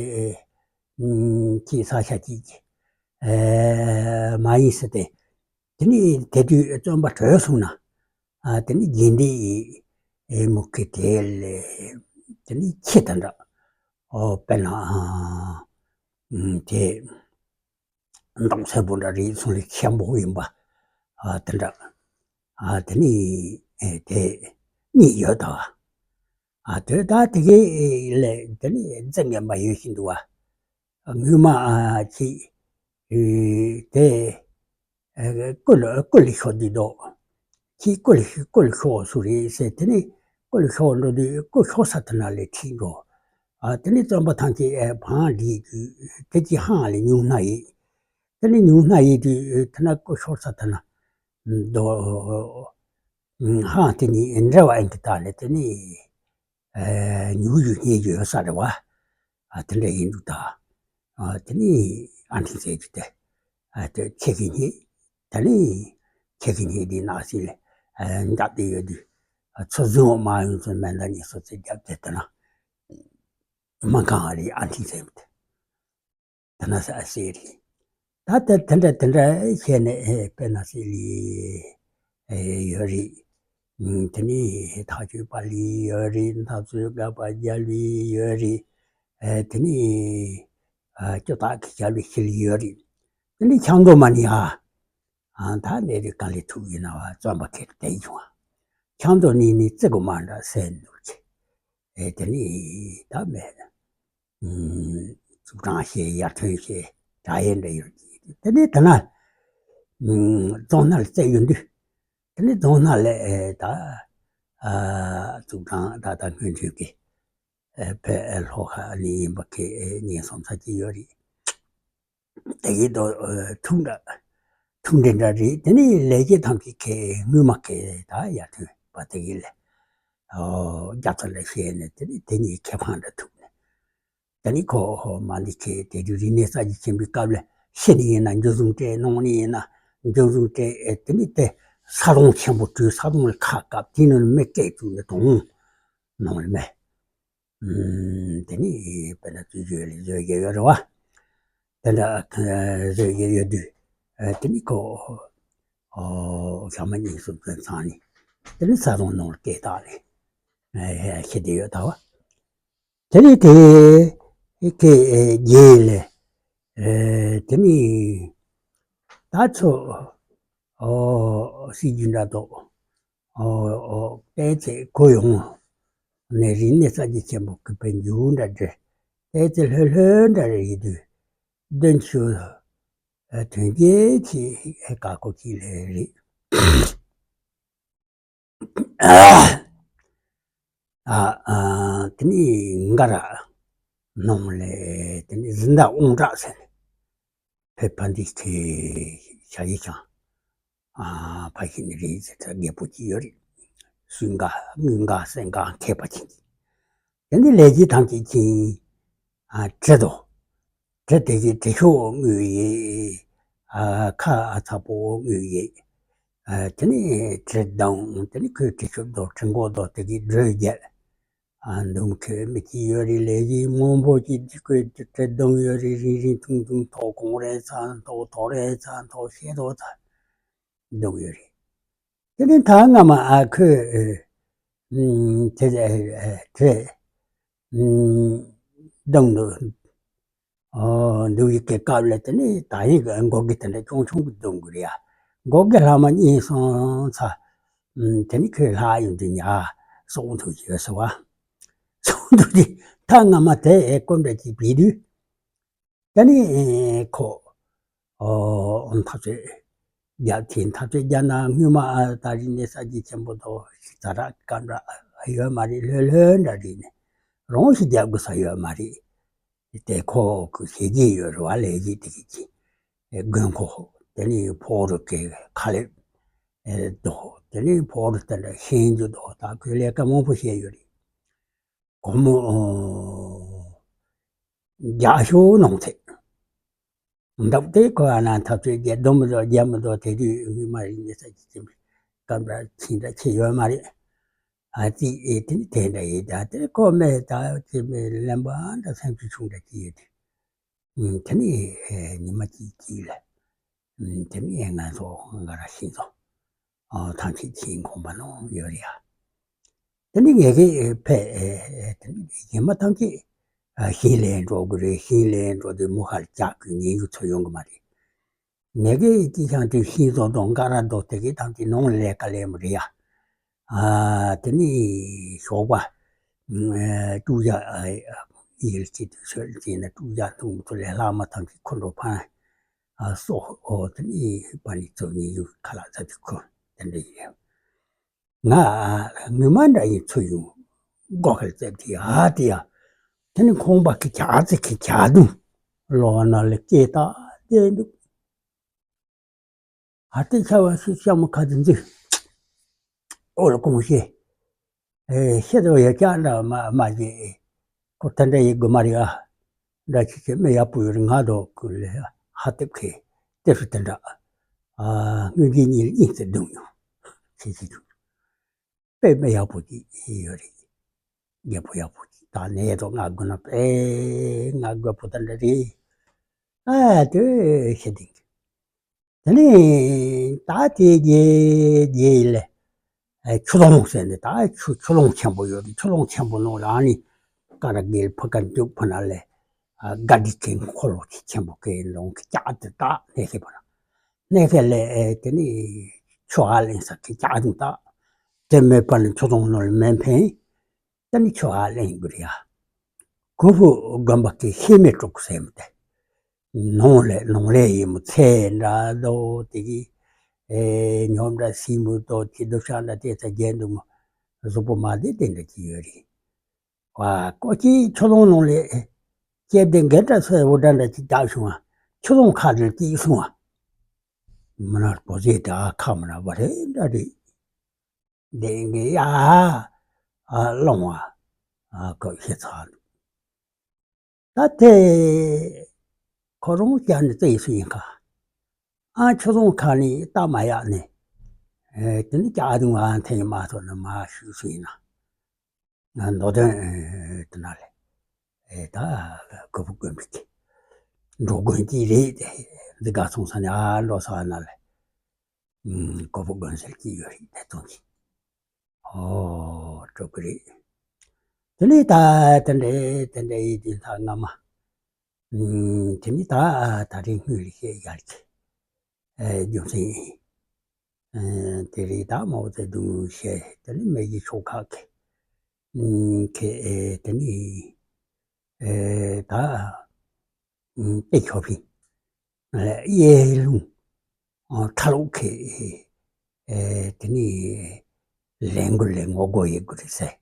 ཁྱི་ས་ཆ་གཅིག་གི་མ་ཡིན་ཟེར་ཏེ། དེ་ནི་དེ་དུས་བཙོན་པ་བྲོས་སོང་ན་ཨ་དེ་ནི་དགེ་འདུན་ཡི་མུ་ཁེ་དེ་ལས་དེ་ནི་ཁྱི་དེ་འདྲ་ཨོ་དཔེར་ན་དེ། མདོག་སེར་པོ་འདྲ་རེད་སོང་ལས་ཁྱེམ་པོ་ཡིན་པ། ཨ་དེ་འདྲ། ཨ་དེ་ནི་ཨེ་དེ་གཉིས་ཡོད་དོ། ཨ་དེ་ད་དེ་གའི་ལས་དེ་ནི་རྫི་ངན་པ་ཡོད་བཞིན་འདུག་བ། སྔོན་མ་ཨ་ཅིག་ཨེ་དེ་ཨེ་ཀུ་ལ་ཀུ་ལི་ཤོ་འདི་དོ། ཁྱི་ཀུ་ལི་ཤོ་ཀུ་ལི་ཤོ་སུ་རེད་ཟེར། དེ་ནི་ཀུ་ལི་ཤོ་འགྲོ་དུས་ཀུ་ཤོ་ས་དེ་ན་ལས་ཁྲིད་འགྲོ། ཨ་དེ་ནི་བཙོན་པ་ཐམས་ཅད་ཨེ་བང་བསྒྲིགས་དུས་དེ་ཅི་ཧང་ལས་ཉུང་ན་ཡིན། དེ་ནི་ཉུང་ན་ཡིན་དུས་དེ་ན་ཀུ་ཤོ་ས་དེ་ན་དོ། ཧང་དེ་ནི་འདྲ་བ་ཨེ་འདི་དག་ལས་དེ་ནི་ཨེ་ཉུག་ཡུ་སྙེད་ཡོད་ས་རེད་བ། ཨ་དེ་འདྲ་ཡིན་འདུག་ད། ཨ་དེ་ནི་ཨ་འཕྲིན་ཟེར་གྱི་དེ། ཨ་དེ་ཁྱེད་ཀྱི་སྙེད། དེ་ནི་ཁྱེད་ཀྱི་སྙེད་འདི་ནགས་སེང་ལས་ཨ་འདྲ་དེ་ཡོད་དུས། ཨ་ཚོ་བཟུང་བ་མ་ཡོང་ཚོ་མེ་མདའ་གཉིས་སོ་ཚེ་རྒྱབ་དེ་དེ་ན་མ་གང་བ་རེད། ཨ་འཕྲིན་ཟེར་གྱི་དེ། དེ་ན་ས་ཨ་སེ་རེད། ད་དེ་དེ་འདྲ་དེ་འདྲ་བྱས་ནས་ཨེ་དཔེར་ན་སི་ལི་ཨེ་ཡོད་རེད། ཨུམ་དེ་ནི་ཐག་ཆོད་པ་ལི་ཡོད་རེད། འཐབ་རྩོད་དགའ་བ་རྒྱལ་བའི་ཡོད་རེད། ཨེ་དེ་ནི་ཨ་སྐྱོ་ཐག་གི་རྒྱལ་བའི་ཤི་ལི་ཡོད་རེད། དེ་ནི་ཆང་མདོག་མ་ནི་ཨ་ཨ་ད་ལས་རིགས་ག་ལས་ཐུག་ཡིན་ན་བ་བཙོན་པ་ཁེར་བསྡད་བྱུང་བ། ཆང་མདོག་ནི་ནི་ཙི་གུ་མ་འདྲ་སེ་འདུག་ཅེ། ཨེ་དེ་ནི་ད་མེད། ཨུམ། ཙུའུ་ཀྲང་ཞེས་ཡར་ཐོན་ཞེས་གྲྭ་ཡན་འདྲ་ཡོད་ཀྱི། དེ་ནས་དེ་ན་ཨུམ་རྫོང་སྣ་ལ་བཙལ་ཡོང་དུས། དེ་ནས་རྫོང་སྣ་ལ་ཨེ་ད་ཨ་ཙུའུ་ཀྲང་ད་ལྟ་སྔོན་ཐོན་གྱི་ཨེ་ཕའི་ཨེ་ལྷོ་ཁ་ནས་ཡིན་པ་ཁེ་ཨེ་ཉན་སོང་ཚར་གྱི་ཡོད་རེད། དེ་གའི་དོ་ཨེ་ཐུག་འདྲ་ཐུག་འདྲ་འདྲ་རེད། དེ་ནས་ལས་བྱེད་ཐམས་ཅད་ཁེ་སྔོན་མ་ཁེ་ད་ཡར་ཐོན་པ་དེ་གའི་ལས་ཨོ་རྒྱ་ཚ་ལ་བཤད་ནས་དེ་ནས་དེ་གཉིས་ཁེ་ཕང་འདྲ་ཐུག་ནས། ད་ནི་ཁོ་ཧོ་མ་འདི་ཁྱེད་དེ་དུས་རིག་གནས་གསར་བརྗེ་ཆེན་པོའི་སྐབས་ལ་ཤི་ནི་ཡིན་ན་འཇུ་བཟུང་སྤྲད། གནང་ནི་ཡིན་ན་འཇུ་བཟུང་སྤྲད། ཨེ་དེ་ནི་དེ་ས་དོང་ཆེན་པོ་བྲུས། ས་དོང་ལ་ཁ་བཀབ། དེ་ནི་མི་སྐད་བཙུགས་ནས་དོང་ནང་ལ་མེ་ ཨུམ། དེ་ནི་དཔེར་ན་རྩོད་རྒྱུ་ལས་བཟོ་རྒྱུ་ཡོད་རེད་བ། དེ་འདྲ་བཟོ་རྒྱུ་ཡོད་དུས། དེ་ནི་ཁོ། ཨོ། ཞག་མ་གཉིས་གསུམ་ཙམ་ཚང་ནས། དེ་ནི་ས་དོང་ནང་ལ་སྐད་བཏང་ནས། ཨེ། ཤི་དེ་ཡོད་ད་བ། དེ་ནི་དེ་གི་རྗེས་ལ། ཨེ། དེ་ནི་ད་ཚོ། ཨོ། སྲིད་ཇུས་འདྲ་ཐོག་ཨོ། ཨོ། བལྟས་ཚེ་ཁོ་ཡོང་ནས་རིག་གནས་གསར་བརྗེ་ཆེན་པོ་གི་དཔལ་འབྱོར་འདྲ་འདྲ་བལྟས་ཚེ་ལྷོད་ལྷོད་འདྲ་རེད། ཡིན་དུས་དོན་ཆུ་དོན་རྐྱེན་ཆེ་ཧེ་ཀ་ཁོ་གཅིག་ལས་རེད། ཨ། ཨ། དེ་ནི་འགའ་ར་ནང་ལས་དེ་ནི་གཟི་མདའ་དབང་དྲག་ཟེར་ནས་བོད་ཕ་འདི་ཁའི་ཞ་ཡི་ཆང་། ཨ། ཕ་ཤི་ནི་རེད་ཟེར་ཚ་རྒད་པོ་གཅིག་ཡོད་རེད། སུན་འགའ་དངུལ་འགའ་སེན་འགའ་མཁས་པ་ཅིག་དེ་ནི་ལས་ཀྱི་ཐང་གཅིག་ཅིང་། ཨ། གྲི་དོ། གྲི་དེ་གི་གྲི་ཤོག་དངུལ་ཡིན། ཨ། ཁ་ཚ་པོ་དངུལ་ཡིན། ཨ། དེ་ནི་གྲི་མདུང་། དེ་ནི་ཁོའི་གྲི་ཤོག་དོ་གྲི་མགོ་དོ་དེ་གི་སྒྲོས་རྒྱལ། ཨ། མདུང་ཁྱོད་མི་གཅིག་ཡོད་རེད། ལས་ཀྱི་མང་པོ་གཅིག་དེ་ཁོའི་གྲི་མདུང་ཡོད་རེད། རིང་རིང་ཐུང་ཐུང་ཐོག་གོང་རེ་ཚ་ཐོག་ཐོག་རེ་ཚ་ཐོག་ཤེས་ཐོག་ཚ་མདུང་ཡོད་རེད། དེ་ནི་ད་སྔ་མ། ཨ། ཁོས། ཨེ། ཨེ། དེ། ཨེ། ཨེ། དེ། ཨེ། མདུང་དུ། ཨོ། འདུག་ཡི་གེ་སྐབས་ལ་དེ་ནི་ད་ཡིན་གི་མགོ་སྒེ་དེ་འདྲ་ཆུང་ཆུང་གི་བརྡུང་དགོས་རེད་ཡ། མགོ་སྒེ་ལྷག་མ་གཉིས་སོང་ཚ། ཨུམ། དེ་ནི་ཁོས་ལྷག་ཡོང་དུས་ཉ་སོག་འཐུ་ཡོད་ཟེར་བ། སོག་འཐུ་དེ་ད་སྔ་མ་དེ་ཨེ་སྐོམ་འདྲ་ཅིག་བིས་དུས། དེ་ནི་ཁོ། ཨོ། འཐབ་རྩོད་རྒྱག་དེ་འཐབ་རྩོད་རྒྱག་ན་སྔོན་མ་ད་རིག་གནས་གསར་བརྗེ་ཆེན་པོ་དོ་ཞིག་ཛ་དྲག་སྐབས་འདྲ་ཡོད་མ་རེད། ལྷོད་ལྷོད་འདྲ་རེད་ནས་རང་ཞིག་རྒྱག་དགོས་ས་ཡོད་མ་རེད། དེ་ཁོ་གི་བྱས་རྗེས་ཡོད་རེད་བ། ལས་རྗེས་དེ་གི་ཅི་དགོས་མཁོ། དེ་ནི་ཕོག་རུ་གི་ཁ་ལེབ་དོ། དེ་ནི་ཕོག་རུ་དེ་འདྲ་ཤེས་རྒྱུ་དོ། ད་ཁོས་ལས་ཀ་མང་པོ་བྱས་ཡོད་རེད། སྒོར་མོ་བརྒྱ་ཤོག་ནང་ཚད། འདབ་དེ་ཁོ་ཨ་ན་འཐབ་རྩོད་རྒྱལ་སྡོམ་མི་འདུག་རྒྱལ་མི་འདུག་དེ་དུས་སྔོན་མ་རིག་གནས་གསར་བརྗེ་ཆེན་པོའི་སྐབས་འདྲ་ཕྱིན་འདྲ་ཆེ་ཡོད་མ་རེད། ཨ་ཙི་ཨེ་དེ་ནི་དེ་འདྲ་ཡིན། ད་དེ་ཁོ་མེད་ད་ཅེ་མེད་ལན་པ་འདྲ་སེམས་ཚུལ་ཆུང་འདྲ་ཅི་ཡོད་དེ། ཨུམ། དེ་ནི་ཨེ་ཉི་མ་གཅིག་གཅིག་ལ། ཨུམ། དེ་ནི་ཨེ་ང་ཚོ་འགའ་ར་ཤིང་ཚོ། ཨོ། ཐང་ཆད་ཕྱིན་ཁོམ་པ་ནང་ཡོད་རེད་ཡ། དེ་ནི་ངེད་ཀྱི་ཕེ་ཨེ་དེ་ནི་ཉི་མ་ཐམས་ཅད་ཨ་ཤིང་ལས་འགྲོ་དགོས་རེད། ཤིང་ལས་འགྲོ་དུས་མུ་ཧར་ལྕགས་ཀྱི་ཉིན་གུང་ཚོ་ཡོང་གི་མ་རེད། ངེད་ཀྱི་ཅི་ཤང་དུ་ཤིང་བཟོ་དང་འགའ་ར་འདུག་དེ་གའི་ཐམས་ཅད་ནང་ལས་ཀ་ལས་མི་རེད་ཡ། ཨ་དེ་ནི་ཞོགས་པ་ཨ་དཀྲུག་ཡ་ཨ་ཡིལ་གྱི་དུས་ཚོད་ཅིག་ན་དཀྲུག་ཡ་འཐུང་མི་ཐུབ་ལས་ལྷག་མ་ཐམས་ཅད་ཁོ་འགྲོ་ཕན། ཨ་སོ། ཨོ། དེ་ནི་པ་ནི་ཚོ་ཉིན་གུང་ཁ་ལག་ཚ་དུས་ཁོ་དེ་འདྲ་ཡིན། ང་ངུ་མ་འདྲ་ཡིན་ཚུར་ཡོང་། སྒོ་ཁར་བཙལ་དེ་ཨ་དེ་ཡ། དེ་ནི་ཁང་པ་གི་གྱ་ཚི་གི་གྱ་དུང་ལོག་ན་ལ་སྐད་བཏགས་བསྡད་འདུག་ཨ་དེ་ཆ་བ་སུ་ཤ་མོ་ཁ་དུ་འཛུལ། ཨོ་ལ་གོང་ཤེས། ཨེ་ཤེས་དོ་ཡ་ཀྱ་འདྲ་མ་མ་བྱེད། ཁོ་ད་འདྲ་ཡི་དགོས་མ་རེད་ཨ། འདྲ་ཆི་ཆི་མི་ཡག་པོ་ཡོད་རེད། ང་དོ་ཀུན་ལས་ཧ་ཏེབ་ཁེ་ཏེ་སུ་དེ་འདྲ། ཨ་དངུལ་གྱི་གཉིས་ལ་དབྱིངས་སུ་བརྡུང་མྱོང་། ཆི་ཆི་ཆུ་དཔེ་མི་ཡག་པོ་ཅིག་ཡོད་རེད། རྒད་པོ་ཡག་པོ་ཅིག་ད་ནས་དོ་ང་དགོས་ན་དཔེ་ང་རྒད་པོ་ད་འདྲ་རེད། ཨ་དེ་ཤེས་ཏེ། དེ་ནས་ད་དེ་རྗེས་རྗེས་ལ་ཆུ་ལོང་ཟེར་ནས་ད་ཆུ་ཆུ་ལོང་ཆེན་པོ་ཡོད་རེད། ཆུ་ལོང་ཆེན་པོ་ནང་ལ་ཨ་ནི་ཀ་ར་གེལ་ཕ་ཀ་འདུག་ཕ་ན་ལས་དགའ་སྡིག་གི་འཁོར་ལོ་ཆེན་པོ་གི་ལོང་གི་ལྕགས་དེ་ད་གནས་ཤེས་པ་ན་གནས་ཤེས་ལས་དེ་ནས་ཆུ་ཨ་ལེན་ས་གི་ལྕགས་དེ་ད་དེ་མེད་པ་ནི་ཆུ་ལོང་ནང་ལ་མེད་ཕན། ད་ནི་ཆུ་ཨ་ལེན་དགོས་རེད་ཡ། གུ་ཕུ་དགོན་པ་གི་ཤེས་མེད་དཀྲུག་སེམས་ཏེ། ནང་ལས་ནང་ལས་ཡིན་མོ་ཚེ་འདྲ་དོ་དེ་གི་ཨེ་ཉོམ་འདྲ་སྲིན་མོ་དོ་དེ་དོ་ཤ་འདྲ་དེ་ཚ་རྒྱན་འདུག་མོ། གཟུགས་པོ་མ་བདེ་དེ་འདྲ་ཅི་ཡོད་རེད། བ་ཀོ་ཅི་ཆུ་ལོང་ནང་ལས་སྐྱེ་ལྡན་འགས་འདྲ་སོ་འོ་འདྲ་འདྲ་ཅི་བདག་བྱུང་བ་ཆུ་ལོང་ཁ་རེ་ཅི་སོང་བ། མི་ན་པོ་ཟེ་ད་ཁ་མི་ན་བ་རེ་འདྲ་རེད། ལྡན་གྱི་ཡ་ཨ་སློང་བ་ཨ་ཁོ་ཤེས་ཚར་འདུག་ད་དེ་ཁོ་རང་བསྐྱར་ནས་བཙལ་སུ་ཡིན་ཁ། ཨ་ཆུ་ཚོང་ཁ་ནས་རྟ་མ་གཡག་ནས་ཨེ་དེ་ནི་ཀྱ་དུང་ཨ་འཐེན་མ་ཐོན་ན་མ་ཞུ་སུ་ཡིན་ན། མདོ་དོན་དུ་ན་ལས་ད་གོ་བོ་དགོན་པའི་གི་འགྲོ་དགོན་གྱི་རེད། འདི་ག་སོང་ས་ནས་ཨ་ལོ་ས་ན་ལས་གོ་བོ་དགོན་ཟེར་གྱི་ཡོད་རེད། ད་དུང་གི་ཨོ་གྲོགས་པོ་རེད། དེ་ནས་ད་དེ་འདྲའི་དེ་འདྲའི་ཡིད་དུ་ད་སྔ་མ་དེ་ནས་ད་ད་རེས་སྔོན་ལ་བཤད་ཡར་གྱི་རྒྱུ་མཚན་ཡིན། དེ་རིགས་ད་མའོ་ཙེ་ཏུང་བཤད་དེ་ནི་མེ་གི་ཆོ་ག་གི་ཁེ་དེ་ནི་ད་ཏེ་ཆོ་ཕི་གཡས་ལུང་ཁྲ་ལོག་ཁེ་དེ་ནི་ལན་གུ་ལན་ངོ་རྒོལ་ཡེ་གུ་རེད་ཟེར།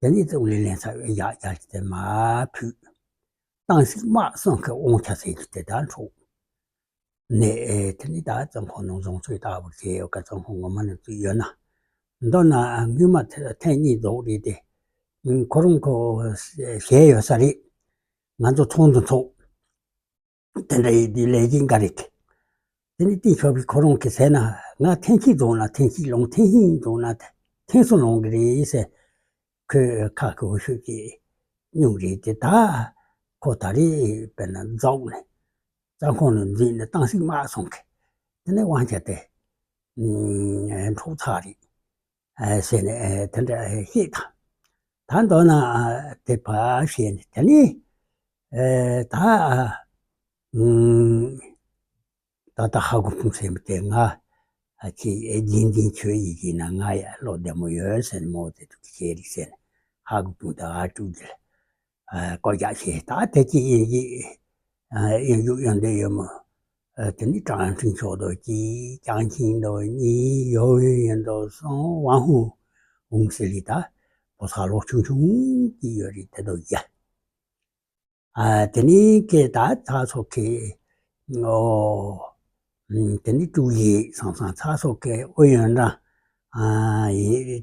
དེ་ནི་ཙུང་ལི་ལན་ཚ་ཡག་ཡག་དེ་མ་ཕུད། ཏང་སྲིད་དམག་སོང་ཁའི་དབང་ཆ་ཟེར་རྒྱུ་དེ་ད་འཕྲོག་ནས་དེ་ནི་ད་བཙོན་ཁང་ནང་བཟུང་བཙོན་ལྟ་བུར་བྱས་ཡོད་ཀ་བཙོན་ཁང་ངོ་མ་ནང་བཙུགས་ཡོད་ན། མདོར་ན་སྔོན་མ་ཐེངས་གཉིས་རྫོགས་རེད་དེ། ཁོ་རང་ཁོ་ཞལ་ཡོད་ས་རེད། ང་ཚོ་ཚོགས་འདུ་འཚོགས། དེ་འདྲ་ཡིན་དུས་ལས་ཀྱི་འགའ་རེ་གི། དེ་ནི་ཏིན་ཞོ་ཕི་ཁོ་རང་གི་ཟེར་ན་ང་ཐེངས་གཅིག་འགྲོ་ན་ཐེངས་གཅིག་ལོང་ཐེངས་གཉིས་འགྲོ་ན་ཐེངས་གསུམ་ལོང་གི་རེད་ཟེར། ཁོས་ཁ་ཁོ་ཤུགས་ཀྱིས་སྙུང་རེད་དེ་ད་ཁོ་ད་རེས་དཔེར་ན་རྫོགས་ནས་བཙོན་ཁང་ནས་འཛུལ་ནས་ཏང་སྲིད་དམག་སོང་གི་དེ་ནས་དབང་ཆ་དེ་འཕྲོག་ཚར་རེད། ཟེར་ནས་དེ་འདྲ་བཤད་དང་། ད་མདོར་ན་དེ་ཕར་བཤད་ནས་དེ་ནས་ད་ད་ལྟ་ཧ་གོ་ཕུང་ཟེར་མི་དེ་ང་ཁྱེད་རྒྱུན་འཛིན་ཆོས་ཡིན་གྱི་ན་ང་ཡ་བློ་བདེ་མོ་ཡོད་ཟེར་ནས་མོ་དེ་དུ་ཁྱེད་རིག་ཟེར་ནས་ཧ་གོ་ཕུང་དང་ཨ་ཀྲུག་གི་བཀོད་རྒྱ་བྱས། ད་དེ་ཅི་ཡིན་གྱི་ཨ་ཡིན་རྒྱུ་ཡོན་ཏན་ཡོད་མོད། ཨ་དེ་ནི་ཀྲང་ཁྲིན་ཆོག་དོ་གཅིག་ཀྱང་ཁྱིན་དོ་གཉིས་ཡོ་ཡོན་ཡོན་དོ་གསུམ་ཝང་ཧུ་ཝུང་སི་ལི་ད་བོ་ས་ལོ་ཆུང་ཆུང་གི་ཡོད་རེད་དེ་དོ་ཡ། ཨ་དེ་ནི་ཀེ་ད་ཚ་སོ་ཁེ་ཨོ་དེ་ནི་ཀྲུའུ་ཡི་སང་སང་ཚ་སོ་ཁེ་ཨོ་ཡོན་རང་ཨ་ཡི།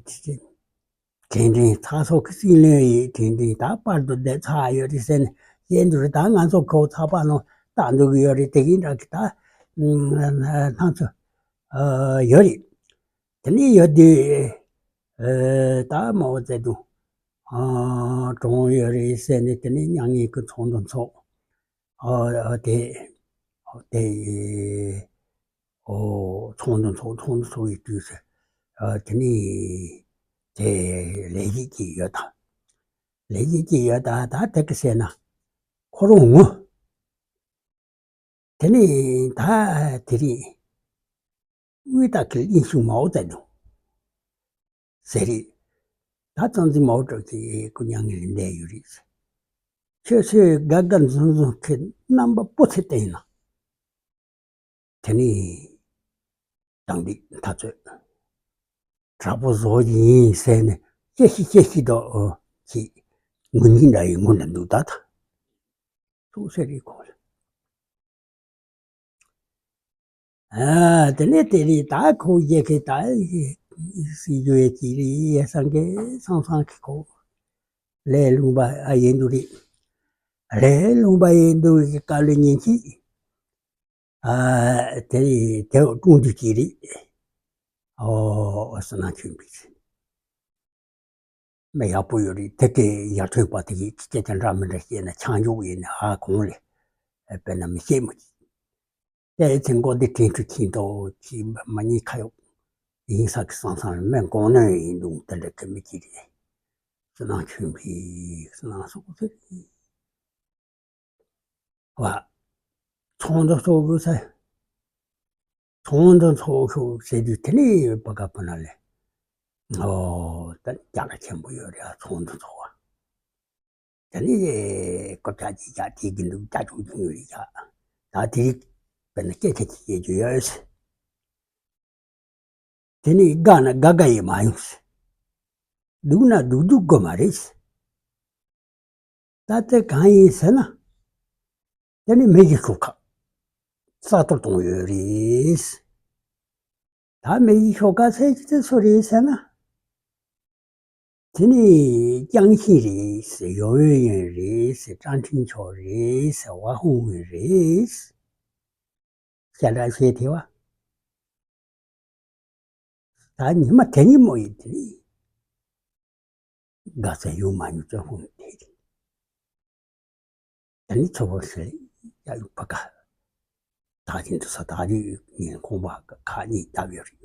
དྲན་དྲན་ཚ་སོགས་ཀྱི་སྲིད་བློན་ཡིས་དྲན་དྲན་ད་པར་དུ་བསྡད་ཚར་ཡོད་རེད་ཟེར་ནས་བཤད་འདུག་རེད། ད་ང་ཚོ་ཁོ་ཚགས་པ་ནང་ལྟ་འདུག་གི་ཡོད་རེད། དེ་གིན་འདྲ་གི་ད་སྣང་ཚུལ་ཡོད་རེད། དེ་ནས་ཡོད་དུས་ད་མའོ་ཙེ་ཏུང་གྲོངས་ཡོད་རེད་ཟེར་ནས་དེ་ནས་མྱ་ངན་གྱི་ཚོགས་འདུ་འཚོགས། ཨོ་དེ་དེ་ཨོ་ཚོགས་འདུ་འཚོགས་ཚོགས་འདུ་འཚོགས་ཡི་དུས་སུ་ཨ་དེ་ནི་དེ་ལས་ཀྱི་ཀྱི་ཡོད་དང་། ལས་ཀྱི་ཀྱི་ཡོད་དང་ད་དེ་གི་ཟེར་ན་ཁོ་རང་ངོ་དེ་ནི་ད་དེ་རིང་དབུས་ད་གི་ཨིན་ཤུ་མའོ་ཙེ་ཏུང་ཟེར་རེད། ད་ཙང་ཙི་མའོ་ཀྲོ་གི་སྐུ་མྱ་ངན་ལས་འདས་ཡོད་རེད། ཁྱོད་ཚོས་དགའ་དགའ་འཛུམ་འཛུམ་གི་རྣམ་པ་པོ་ཚེ་བསྟན་ན། དེ་ནི་དང་པོའི་འཐབ་རྩོད་དྲག་པོ་བཟོ་གི་ཡིན་ཟེར་ནས་སྐྱེ་ཤི་སྐྱེ་ཤི་དོ་ཨོ་ཅི་ངུ་ཉིན་འདྲ་ཡི་ངུ་འདྲ་འདུག་ད་ད་ཐུག་ཟེར་རེད་ཁོ་ལ། ཨ་དེ་ནས་དེ་རིང་ད་ཁོ་རྒྱལ་ཁའི་ད་སྲིད་ཇུས་ཀྱི་རེད་སང་གེ་སང་སང་གི་ཁོ་ལས་ལུང་པ་ཨ་ཡིན་འདུག་རེད། ལས་ལུང་པ་ཡིན་འདུག་གི་དཀའ་ལས་ཉིན་གཅིག་ཨ་དེ་དེ་ཀྲུང་དུ་ཅི་རེད། ཨོ་ཟེར་ན་ཁྱོད་པིས་མི་ཡག་པོ་ཡོད་རེད། དེ་གའི་ཡར་ཐོན་པ་དེ་གིས་སྐད་ཆ་འདྲ་མི་འདྲ་བཤད་ན་ཆང་འཇོག་ཡིན་ན་ཧ་གོང་ལས་དཔེར་ན་མི་ཤེས་མ་གི་དེ་ཚེ་མགོ་འདི་དྲན་ཁུ་ཁྱིན་ཏོ་ཅི་མ་ཉིད་ཁ་ཡོག་ཡིན་ས་གི་སང་སང་མེ་གོང་ནས་ཡིན་འདུག་དེ་འདྲ་གི་མི་གཅིག་རེད། ཟེར་ན་ཁྱོད་པིས་ཟེར་ན་སོགས་ཟེར། བ། ཚོགས་འདུ་ཚོགས་དགོས་ས། ཚོགས་འདུ་ཚོགས་ཤོག་ཟེར་དུས་དེ་ནས་བ་ག་པ་ན་ལས། ཨོ་ད་རྒྱ་ལ་ཆེན་པོ་ཡོད་རེད་ཚོགས་འདུ་ཚོགས་བ། དེ་ནས་སྐོར་ཆ་ཅིག་རྒྱ་དེ་གི་འདུག་རྒྱ་ཆུང་ཆུང་ཡོད་རེད་རྒྱ། ད་དེ་རིགས་དཔེར་ན་སྐད་ཆ་ཅིག་བཤད་རྒྱུ་ཡོད། དེ་ནི་དགའ་ན་དགའ་དགའ་ཡི་མ་ཡོང་། སྡུག་ན་སྡུག་སྡུག་དགོས་མ་རེད། ད་ལྟ་གང་ཡིན་ཟེར་ན། དེ་ནི་མེ་ཡི་ཤོག་ཁ་ས་གཏོར་གཏོང་ཡོད་རེད། ད་མེ་ཡི་ཤོག་ཁ་ཟེར་གྱི་དེ་སུ་རེད་ཟེར་ན། དེ་ནི་ཅང་ཤིན་རེད་ཟེར། ཡོ་ཝེ་ཡོན་རེད་ཟེར། ཀྲང་ཁྲིན་ཆོ་རེད་ཟེར། ཝ་ཧུང་ཝེ་རེད་ཟེར། ཤ་འདྲ་བཤད་དེ་བ། ད་ཉི་མ་དེ་ཉིན་མོ་ཡིན་དེ་ནི། དགའ་ཚལ་ཡོང་མ་མྱོང་བཙོན་ཁང་དེ་རེད། དེ་ནས་ཚོ་བོ་ཧྲི་ལི་ཡ་ཡུག་ཕ་ག་ད་ཅིང་དུ་ས་ད་རེ་ཉིན་ཁོང་པ་ཁ་གཉིས་བརྡབས་ཡོད་རེད།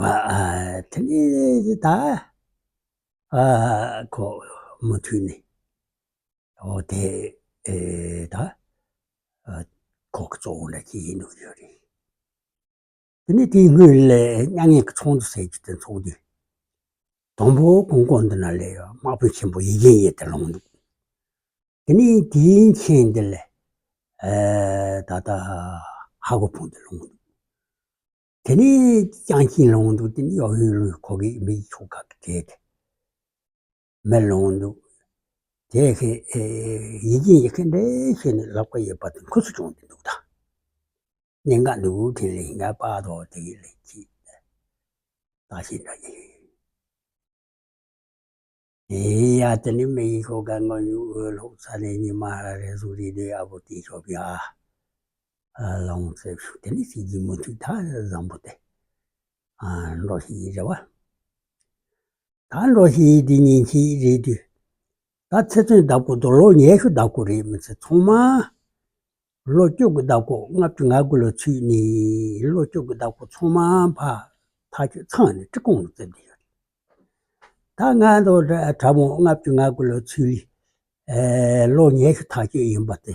བ་ཨ་དེ་ནས་ད་ཨ་ཁོ་མུ་མཐུད་ནས་འོ་དེ་ཨེ་ད་ཨ་ཁོ་གི་གཙོ་བོ་འདྲ་ཅིག་ཡིན་འདུག་ཡོད་རེད། དེ་ནས་དེའི་སྔོན་ལ་མྱ་ངན་གྱི་ཚོགས་འདུ་ཟེར་རྒྱུ་དེ་ཚོགས་དུས་དང་པོ་ཀོང་ཀོང་འདི་ན་ལས་དམག་དཔོན་ཆེན་པོ་ཡེ་ཅིན་ཡེ་དེ་ལངས་འདུག་དེ་ནས་དེའི་མཆན་འདི་ལ་ཨེ་ད་ལྟ་ཧ་གོ་ཕུང་དེ་ལངས་འདུག་དེ་ནས་ཅང་ཅིན་ལངས་འདུག་དེ་ནས་ཡའོ་ཧུན་ལུང་ཁོ་གི་མི་ཡི་ཕྱོགས་ཁག་གི་གྲས་དེ་མི་ལངས་འདུག་དེ་ཁེ་ཨེ་ཡེ་ཅིན་ཡེ་ཁེ་འདྲེ་ཤེས་ནས་ལབ་ཀ་ཡོད་པ་དེ་ཁུ་སུ་བྱུང་དེ་འདུག་ད། ཉེན་ཁ་འདུག་དེ་ལས་ང་པ་དོ་དེ་ལས་ཅི་ད་ཤེས་འདྲ་ཡིན། ཨེ་ཡ་དེ་ནི་མི་ཡི་ཤོག་ག་ང་ཡུ་འོད་ལོག་ས་ནས་ཉི་མ་ར་རེ་ཟུང་རེ་དེ་ཨ་བོ་དེ་ཤོག་པ་ཨ་ལོང་ཚེ་ཤུ་དེ་ནི་སྲིད་ཀྱི་མུ་མཐུད་ད་བཟང་པོ་དེ་ཨ་འགྲོ་ཤི་ཡི་རེ་བ། ད་འགྲོ་ཤི་ཡི་དེ་ཉིན་ཤི་རེ་དུས། ད་ཚེ་བཙོན་བདག་པོ་དང་ལོ་ཉི་ཤུ་བདག་པོ་རེད་མི་ཚེ་ཚང་མ། ལོ་བཅུ་གི་བདག་པོ་ལྔ་བཅུ་ང་དགུ་ལོ་ཚུད་ནས་ལོ་བཅུ་གི་བདག་པོ་ཚང་མ་ཕ་ཐག་གཅོད་ཚང་ནས་སྤྲི་གོང་ལ་བཙལ་བསྡད་ཡོད་རེད། ད་ང་ཚོ་དྲ་དྲ་མོ་ལྔ་བཅུ་ང་དགུ་ལོ་ཚུད་ལས་ལོ་ཉི་ཤུ་ཐག་གཅོད་ཡིན་པ་དེ་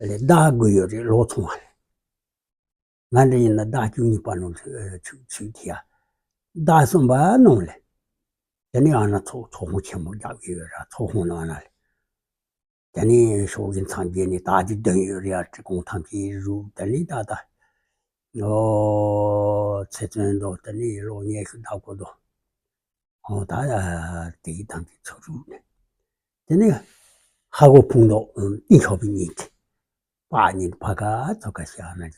ལས་བདག་དགོས་ཡོད་རེད་ལོ་ཚང་བ་ལས། ང་འདྲ་ཡིན་ན་ཟླ་བཅུ་གཉིས་པ་ནང་ཚུད་ཚུད་དེ་ཡ། ཟླ་གསུམ་པ་ནང་ལས། དེ་ནས་ཨ་ན་ཚོགས་ཚོགས་ཁང་ཆེན་མོ་རྒྱག་གི་ཡོད་ར་ཚོགས་ཁང་ནང་ན་ལས། དེ་ནས་ཤོག་གི་མཚམས་བརྒྱད་ནས་ད་ཅི་འདོན་ཡོད་རེད་ཡ་སྤྲི་གོང་ཐམས་ཅད་རུ་དེ་ནས་ད་ད། ཨོ་ཚེ་བཙོན་དང་དེ་ནས་ལོ་ཉི་ཤུ་ཟླ་དགུ་དང་། ཨོ་ད་དེ་ཡི་ཐམས་ཅད་ཚུར་རུ་ནས། དེ་ནས་ཧ་གོ་ཕུང་དང་ཏིན་ཤོག་པའི་གཉིས་ཀྱི་པ་གཉིས་ཕ་ག་ཚོ་ག་ཤ་ན་ཡ།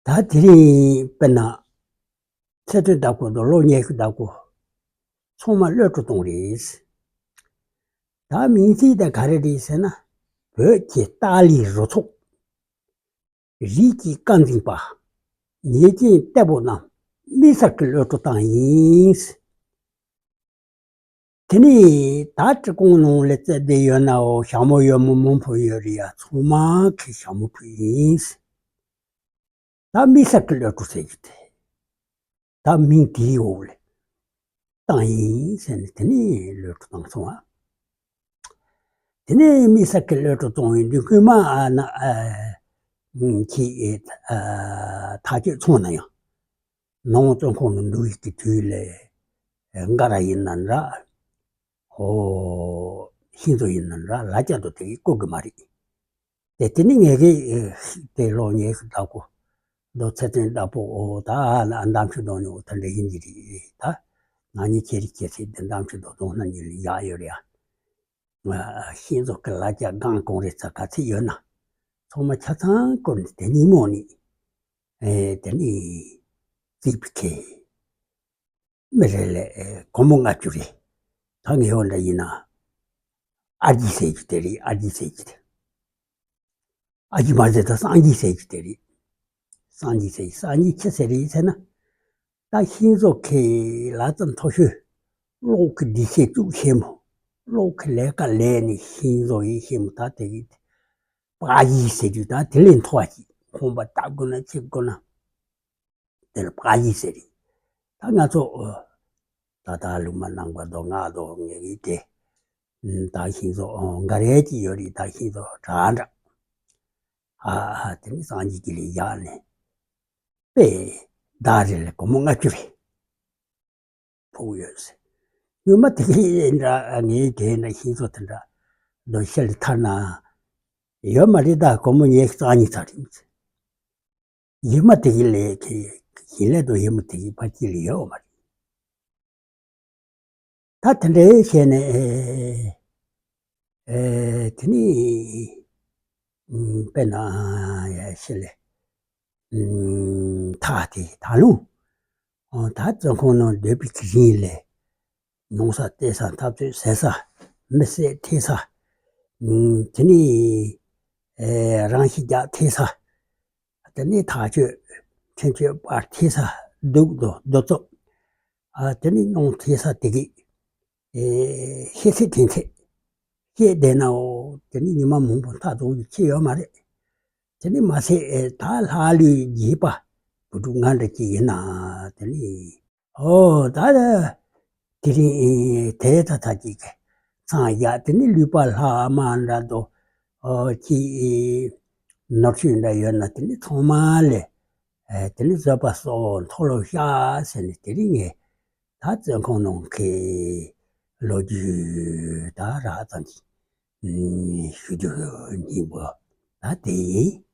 ད་དེ་རིང་དཔེར་ན་ཚེ་སྟོད་ཟླ་དགུ་དང་ལོ་ཉི་ཤུ་ཟླ་དགུ་ཚང་མ་གློད་བཀྲོལ་གཏོང་རེད། ད་མིང་ཚིག་དེ་ག་རེ་རེད་ཟེར་ན་བོད་ཀྱི་ཏཱ་ལའི་རུ་ཚོགས་རིགས་ཀྱི་རྐང་འཛིན་པ་ཉེས་ཅན་ལྟ་བུ་རྣམས་དམིགས་བསལ་གྱི་གློད་བཀྲོལ་བཏང་ཡིན། དེ་ནས་ད་སྤྲི་གོང་ནང་ལ་བཙལ་བསྡད་ཡོད་ནའོ་ཞྭ་མོ་ཡོད་མོ་མང་པོ་ཡོད་རེད་ཡ་ཚང་མ་གི་ཞྭ་མོ་ཕུད་ཡིན། ད་དམིགས་བསལ་གྱི་གློད་བཀྲོལ་ཟེར་རྒྱུ་དེ་ད་མིང་དེའི་འོག་ལ་བཏང་ཡིན་ཟེར་ནས་དེ་ནས་གློད་བཀྲོལ་བཏང་སོང་ཨ། དེ་ནས་དམིགས་བསལ་གྱི་གློད་བཀྲོལ་བཏང་ཡིན་དུས་སྔོན་མ་ཨ་ན་ཨ་ཁྱི་ཨེ་ཨ་ཐག་གཅོད་ཚང་ན་ཡང་། ནང་བཙོན་ཁང་དུ་འདུག་ཡིག་གི་དུས་ལས་འགའ་ར་ཡིན་ན་འདྲ། ཧོ། ཤིང་བཟོ་ཡིན་ན་འདྲ་ལ་རྒྱ་དུ་དེ་གི་བཀོད་གི་མ་རེད། དེ་དེ་ནི་ངས་གི་དེ་ལོ་ཉེ་ཤུ་ལྟ་གོ། མདོ་ཚེ་བཙོན་ལྟ་བུ་ཨོ་ད་ཨ་ན་འདམ་ཤུ་དོན་ནི་ཨོ་ད་འདྲ་ཡིན་གྱི་རེད་ད། ང་ནི་ཁྱེད་རིག་ཁྱེད་ཚེ་དེ་འདམ་ཤུ་དོ་དོན་སྣ་གཉིས་ལ་ཡག་ཡོད་རེད་ཨ། ཤིང་བཟོ་གི་ལ་རྒྱ་སྒང་གང་རེད་ཚ་ག་ཚད་ཡོད་ན། ཚང་མ་ཆ་ཚང་བཀོད་ནས་དེ་ཉིན་མོ་ནི། ཨེ་དེ་ནི་རྩིག་པའི་ཁེ། མི་རེ་ལས་སྒོར་མོ་ལྔ་བཅུ་རེད། ད་ངེས་པ་འདྲ་ཡིན་ན། ཨར་གྱི་ཟེར་གྱི་དེ་རེད་ཨར་གྱི་ཟེར་གྱི་དེ། ཨར་གྱི་མ་ཟེར་ད་སངས་རྒྱས་ཟེར་གྱི་དེ་རེད། སངས་རྒྱས་ཟེར་གྱི་སངས་རྒྱས་ཆི་ཟེར་རེད་ཟེར་ན། ད་ཤིང་བཟོ་ཁེ་ལ་ཙམ་མཐོ་ཤོས། གློག་གི་འདི་ཤེས་བཙུགས་ཤེས་མོ། གློག་གི་ལས་ཀ་ལས་ནི་ཤིང་བཟོ་ཡིན་ཤེས་མོ་ད་དེ་གི། པ་ཡི་ཟེར་དུས་ད་དེ་ལས་མཐོ་བ་ཅིག་ཁོང་པ་ལྟ་དགོས་ན་ཆེ་དགོས་ན། དེར་པ་ཡི་ཟེར་རེད། ད་ང་ཚོ་ད་ལྟ་ལུང་མ་ནང་པ་དོ་ང་དོ་ངེ་གི་དེ་ད་ཤིང་བཟོ་འགའ་རེ་ཅིག་ཡོད་རེད། ད་ཤིང་བཟོ་གྲ་འདྲ་ཨ་ཨ་དེ་ནི་སངས་རྒྱས་ཀྱི་ལས་ཡག་ནས་པས་ད་རེ་ལས་སྒོར་མོ་ལྔ་བཅུ་རེད། ཕོག་ཡོད་ཟེར། སྔོན་མ་དེ་གི་འདྲ་ངའི་དེ་འདྲ་ཤིང་བཟོ་དེ་འདྲ་རྡོ་ཤལ་ལ་ཐར་ན་ཡོད་མ་རེད། ད་སྒོར་མོ་ཉི་ཤུ་རྩ་གཉིས་ཚར་རེད་ཟེར། ཡིན་མ་དེ་གི་ལས་ཀྱི་ཡིན་ལས་དོ་ཡིན་མ་དེ་གི་ཕ་སྐྱིད་ལ་ཡོད་མ་རེད། ད་དེ་འདྲའི་བྱས་ནས་ཨེ་དེ་ནི་དཔེར་ན་ཡ་ཤི་ལས་ཐག་དེ་ད་ལུང་ད་བཙོན་ཁང་ནང་སྡོད་པའི་གི་རིང་ལས་ནོང་ས་བལྟས་ས་འཐབ་རྩོད་ཟེར་ས་མི་བསད་ཐེ་ས་དེ་ནི་རང་ཤི་རྒྱག་ཐེ་ས། དེ་ནས་ཐག་གཅོད་ ཁྱེད་ཚོས་པར་ཐེ་ས་སྡུག་དོ་རྡོ་བཙོག་ཨ་དེ་ནི་ཉུང་ཐེ་ས་དེ་གི་ཨེ་ཤེས་ཚད་དྲན་ཚད་ཤེས་བསྡད་ནའོ་དེ་ནི་ཉི་མ་མང་པོ་མཐའ་རྫོགས་ཀྱི་ཁྱེད་ཡོད་མ་རེད། དེ་ནི་མ་ཟད་ཨེ་ད་ལྷག་ལུས་རྒྱས་པ་བུ་ཕྲུག་ང་འདྲ་ཅིག་ཡིན་ན་དེ་ནི་ཨོ་ད་དེ་རིང་ཨེ་དེ་ད་ད་ཅིག་ཚང་ཡ་དེ་ནི་ལུས་པ་ལྷག་མ་འདྲ་དོ་ཨོ་ཅིག་ནོར་ཤུལ་འདྲ་ཡོད་ན་དེ་ནི་ཚང་མ་ལས་ཨེ་དེ་ནི་བཟོད་པ་སོགས་མཐོལ་ལོ་བཤགས་ཟེར་ནས་དེ་རིང་ངས་ད་བཙོན་ཁང་ནང་གི་ལོ་རྒྱུས་ད་རགས་ཙམ་ཅིག་ཞུ་རྒྱུ་སྙིང་པོ་ད་དེ་ཡིན།